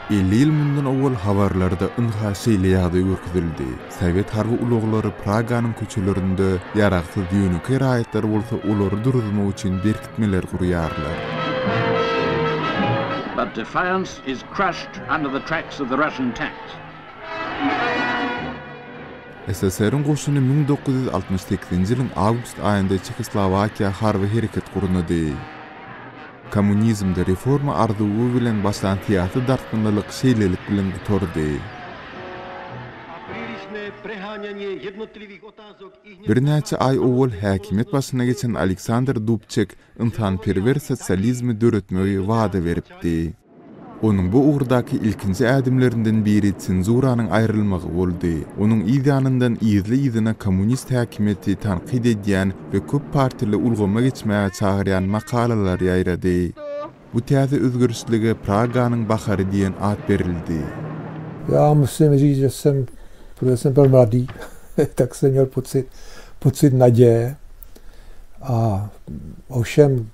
50 ýyl mundan owal habarlarda ynha şeýle ýagdaý görkezildi. Sowet harby ulaglary Praganyň köçelerinde, ýaragsyz ýönekeý raýatlar bolsa olary duruzmak üçin berkitmeler gurýarlar. But defiance is crushed under the tracks of the Russian tanks. SSR-iň goşuny 1968-nji ýylyň awgust aýynda Çehoslowakiýa harby hereket gurnady. Kommunizmde reforma arzuwy bilen başlan syýasy dartgynlylyk şeýlelik bilen gutardy. Birnäçe aý owal häkimiýet başyna geçen Aleksandr Dubçek ynsanperwer sosializmi döretmegi wada beripdi. Onuň bu ugurdaky ilkinji ädimlerinden biri senzuranyň aýrylmagy boldy. Onuň yz ýanyndan yzly-yzyna kommunist häkimiýeti tankyt edýän we köp partiýaly ulgama geçmäge çagyrýan makalalar ýaýrady. Bu täze özgerişlige Praganyň bahary diýen at berildi. Já musím říct, že jsem, protože jsem byl mladý, tak jsem měl pocit, pocit naděje. A ovšem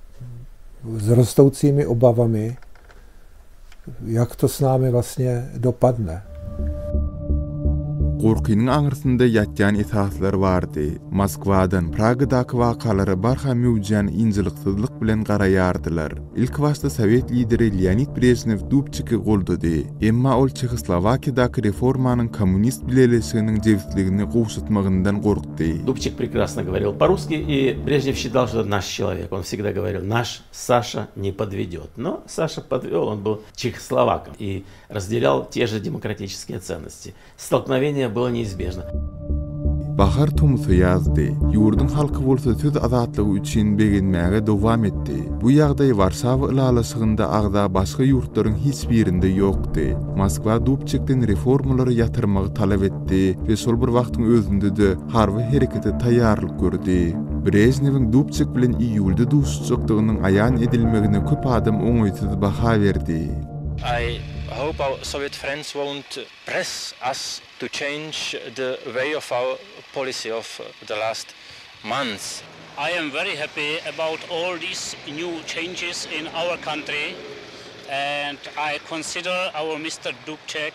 s rostoucími obavami, jak to s námi vlastně dopadne. Gorkynyň aňyrsynda ýatýan esaslar bardy. Moskwadan Pragadaky wakalara barha möwjän ynjalyksyzlyk bilen garaýardylar. Ilkibaşda sowet lideri Leonid Brežnew Dubçeki goldady. Emma ol Çehoslowakiýadaky reformanyň kommunist bileleşiginiň jebisligini gowşatmagyndan gorkdy. Dubçek прекрасно говорил по-русски, и Брежнев считал, что это наш человек. Он всегда говорил, наш Саша не подведет. Но Саша подвел, он был чехословаком и разделял те же демократические ценности. Столкновение было неизбежно. Bahar tomusy ýazdy. Ýurduň halky bolsa söz azatlygy üçin begenmäge dowam etdi. Bu ýagdaý Warşawa ylalaşygynda agza başga ýurtlaryň hiç birinde ýokdy. Moskwa Dubçekden reformalary ýatyrmagy talap etdi we şol bir wagtyň özünde-de harby herekete taýýarlyk gördi. Brežnewiň Dubçek bilen iýulda duşuşjakdygynyň aýan edilmegine köp adam oňaýsyz baha berdi. I hope our Soviet friends won't press us to change the way of our policy of the last months. I am very happy about all these new changes in our country and I consider our Mister Dubček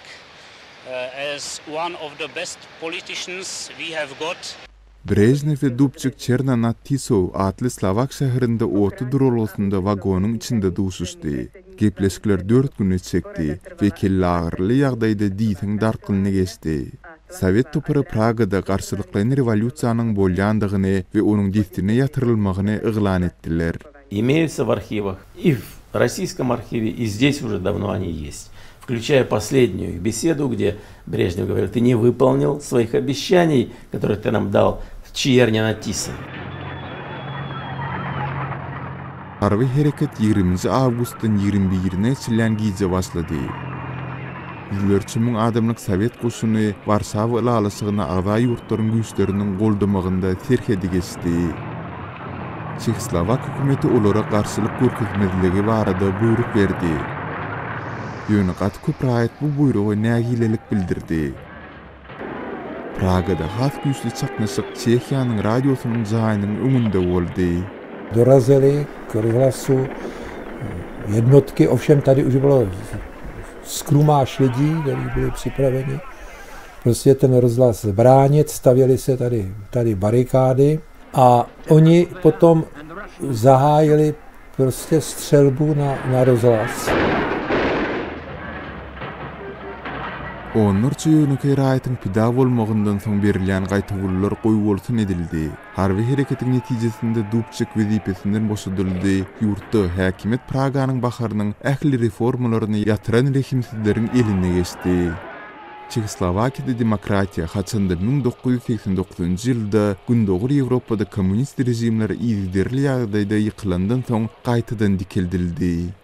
as one of the best politicians we have got. Brežnew we Dubçek Çerna nad Tisou atly slowak şäherinde otly duralgasynda wagonyň içinde duşuşdy. Gepleşikler dört güne çekdi we kelleagyryly ýagdaýda diýseň dartgynly geçdi. Sowet topary Pragada garşylyklaýyn rewolýusiýanyň bolýandygyny we onuň dessine ýatyrylmagyny yglan etdiler. Имеются в архивах и в российском архиве, и здесь уже давно они есть. Включая последнюю их беседу, где Брежнев говорил, ты не выполнил своих обещаний, которые ты нам дал в Чиерне на Тисе. Harby hereket ýigriminji awgustdan ýigrimi birine çenlän gije başlady. Ýüzlerçe müň adamlyk sowet goşuny Warşawa ylalaşygyna agza ýurtlaryň güýçleriniň goldamagynda serhedi geçdi. Çehoslowak hökümeti olara garşylyk görkezmezligi barada buýruk berdi. Ýöne gaty köp raýat bu buýruga nägilelik bildirdi. Pragada has güýçli çaknyşyk Çehiýanyň radiosynyň jaýynyň öňünde boldy. Dorazili k rozhlasu jednotky, ovšem tady už bylo skrumáž lidí, kteří byli připraveni prostě ten rozhlas bránit, stavěly se tady, tady barikády a oni potom zahájili prostě střelbu na, na rozhlas. Onlarça ýönekeý raýatyň pida bolmagyndan soň berilýän gaýtawullar goýbolsun edildi. Harby hereketiň netijesinde Dubçek wezipesinden boşadyldy, ýurtda häkimiýet Praganyň baharynyň ähli reformalaryny ýatyran rehimsizleriň eline geçdi. Çehoslowakiýada demokratiýa haçanda 1989-njy ýylda Gündogar Ýewropada kommunist režimler yzygiderli ýagdaýda ýykylandan soň gaýtadan dikeldildi.